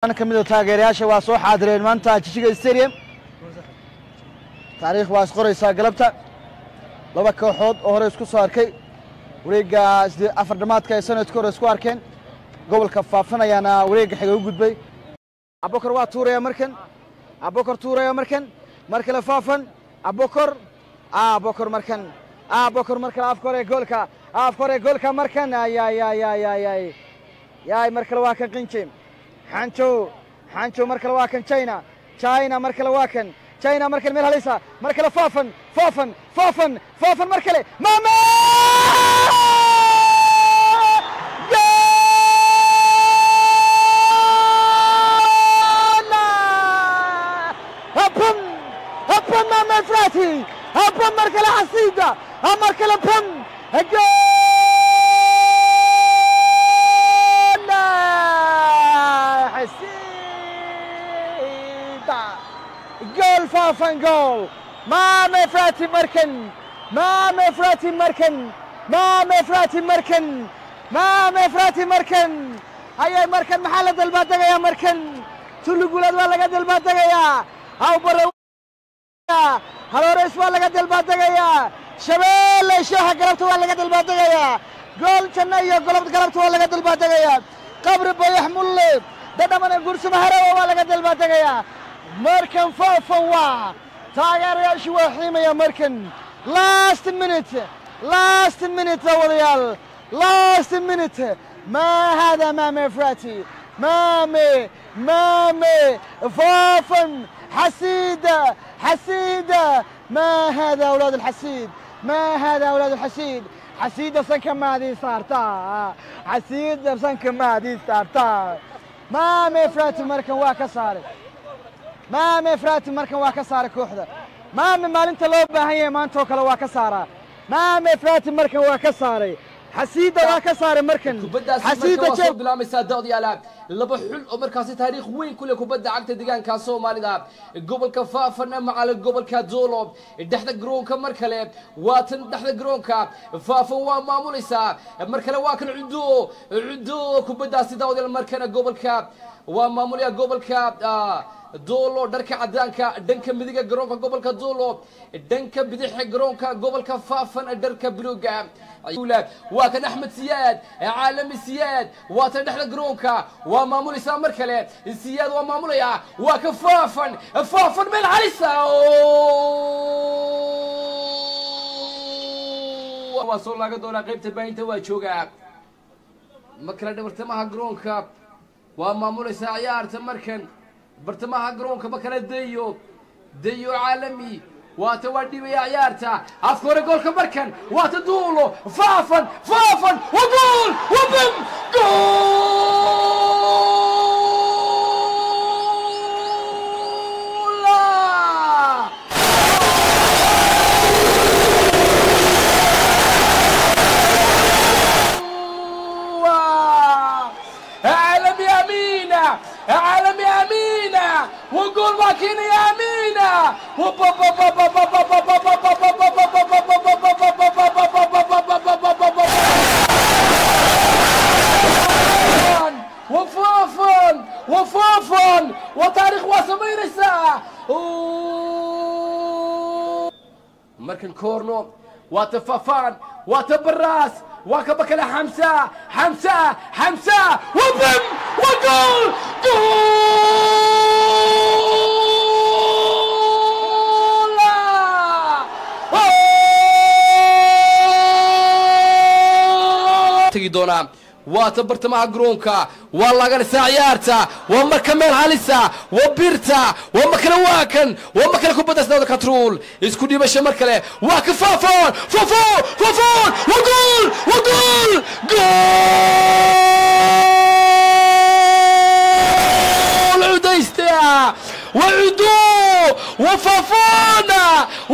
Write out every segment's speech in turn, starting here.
Ka mid a taageerayaasha waa soo xaadireen maanta Jijiga Stadium. Taariikh waa isqoraysaa galabta. Laba kooxood oo hore isku soo arkay wareegga afar dhamaadka ee sanadka hore isku arkeen, gobolka Faafan ayaana wareegga xiga u gudbay. Abokor waa tuuraya markan, Abokor tuuraya markan, mar kale Faafan, Abokor, Abokor markan, Abokor mar kale, afka hore goolka, afka hore goolka markan, ay ay ay ay ay ay yaay, mar kale waa kan Qinje Xanjo, Xanjo mar kale waa kan China, China mar kale waa kan China, mar kale meel halisa, mar kale Faafan, Faafan, Faafan, Faafan, mar kale Mama Habam habam Mama Frati habam, mar kale Xasiida, mar kale bam gool Xasiida, gool Faafan, gool Mame Frati markan, Mame Frati markan, Mame Frati markan, Mame Frati markan ayay markan. Maxaa la dalbaadagayaa markan? Tulugulaad waa laga dalbaadagayaa, Hawbare Haloreys waa laga dalbaadagayaa, Shabeelle Sheexa galabta waa laga dalbaadagayaa, gool Janno iyo golob galabta waa laga dalbaadagayaa, Qabri Bayax Mulle Dhadhamana Gursuma Harawa waa laga dalbaadagayaa markan. Faafan waa taageerayaashu waa xiimaya markan. Last minute, last minute wadayaal, last minute. Ma hada Mame Frati, Mame, Mame Faafan, حسيدة، حسيدة، ما هذا أولاد الحسيد، ما هذا أولاد الحسيد. حسيدة سنك ما دي صارتا، حسيدة سنك ما دي صارتا. ما مفرات مركن waa ka saaray Maame Frati markan, waa ka saaray kooxda Maame. Maalinta loo baahan yahay maanta oo kale waa ka saaraa Maame Frati markan, waa ka saaray Xasiida, waa ka saaray markan kubaddaasi. Xasiida marka waa soo jeeb bilaamaysaa da'dayaala laba xul oo markaasi taariikh weyn ku leh kubadda cagta deegaanka Soomaalida, gobolka Faafana macala gobolka Doolo. Dhexda garoonka mar kale waa tan, dhexda garoonka Faafan waa maamulaysaa mar kale, waa kan Cudo, Cudo kubaddaasi daawadayaal. Markana gobolka waa maamulaya gobolka Doolo, dharka cadaanka dhanka midiga garoonka gobolka Doolo, dhanka bidixa garoonka gobolka Faafan dharka buluuga. Waa kan Axmed Siyaad, Caalami Siyaad, waa tan dhexda garoonka waa maamulaysaa mar kale Siyaad, waa maamulaya, waa ka Faafan, Faafan meel halisa waa soo laagan doonaa. Qaybta baahinta waa joogaa mar kale dhabartamaha garoonka waa maamulaysaa ciyaarta markan, bartamaha garoonka ma kale Dayo, Dayo Caalami waata, waa dhibaya ciyaarta, afka hore goolka markan waata Duulo, Faafan, Faafan wa gool wa bam gool. عالمي أمينة، عالمي أمينة، وجول ماكينة يا أمينة. وفافن وفافن وتاريخ وسمير الساعة مركن كورنو وتفافان وتبراس وكبكلا حمزة، حمزة، حمزة وبم وجول جول tegi doonaa. Waa ta bartamaha garoonka waa laganaysaa ciyaarta, waa marka meel halisa, waa birta, waa makale, waa kan, waa makale kubadda snawda control isku dhiibasho mar kale, waa ka Faafoon, Faafoon, Faafoon, waa gool, waa gool, gool cudaysta, waa Cudo, waa Faafona,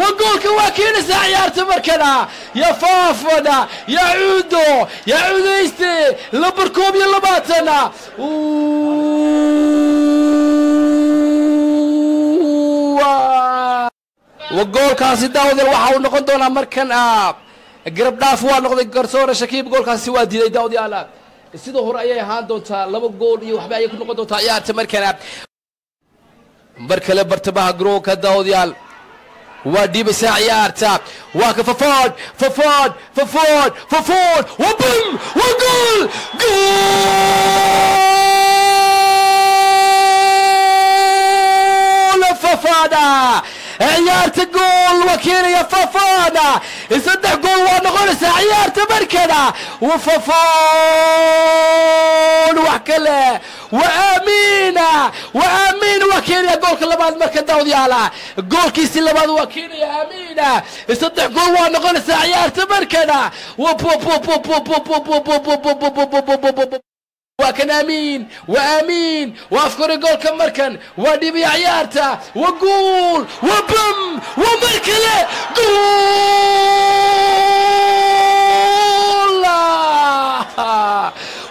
waa goolka, waa keenaysaa ciyaarta markana ya Faafona, ya Cudo, ya Cudayste, lambar 21. Goolkaasi daawadeel waxa uu noqon doonaa markan garab dhaaf waa noqday. Garsoore Shakiib goolkaasi waa diiday daawadayaal. Sida hore ayay ahaan doontaa, 2 gool iyo waxba ayay ku noqon doontaa ciyaarta. Markana mar kale bartamaha garoonka daawadayaal waa dhiibaysaa ciyaarta. Waa ka Fafoon, Fafoon, Fafoon, Fafoon, waa bum, waa gool, gool Fafana! Ciyaarta gool waa keenaya Fafana, 3 gool waa noqonaysaa ciyaarta markana. Wa Fafoon wax kale, wa Aamiina, wa Aamiin waa keenaya goolka labaad marka daawadayaala, goolkiisi labaad waa keenaya Aamiina, 3 gool waa noqonaysaa ciyaarta markana. Wa waa kan Aamiin, waa Aamiin, waa afkore goolka markan, waa dhibaya ciyaarta, waa gool, waa bam, waa mar kale gool!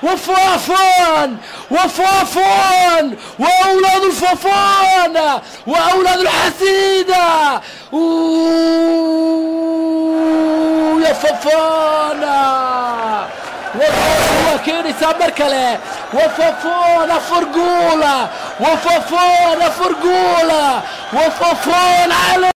وفافون، وفافون، واولاد الفافون، واولاد الحسيدة، يا فافانا waa keenaysaa mar kale. Wafafoon 4 goola, wafafoon 4 goola, wafafoon.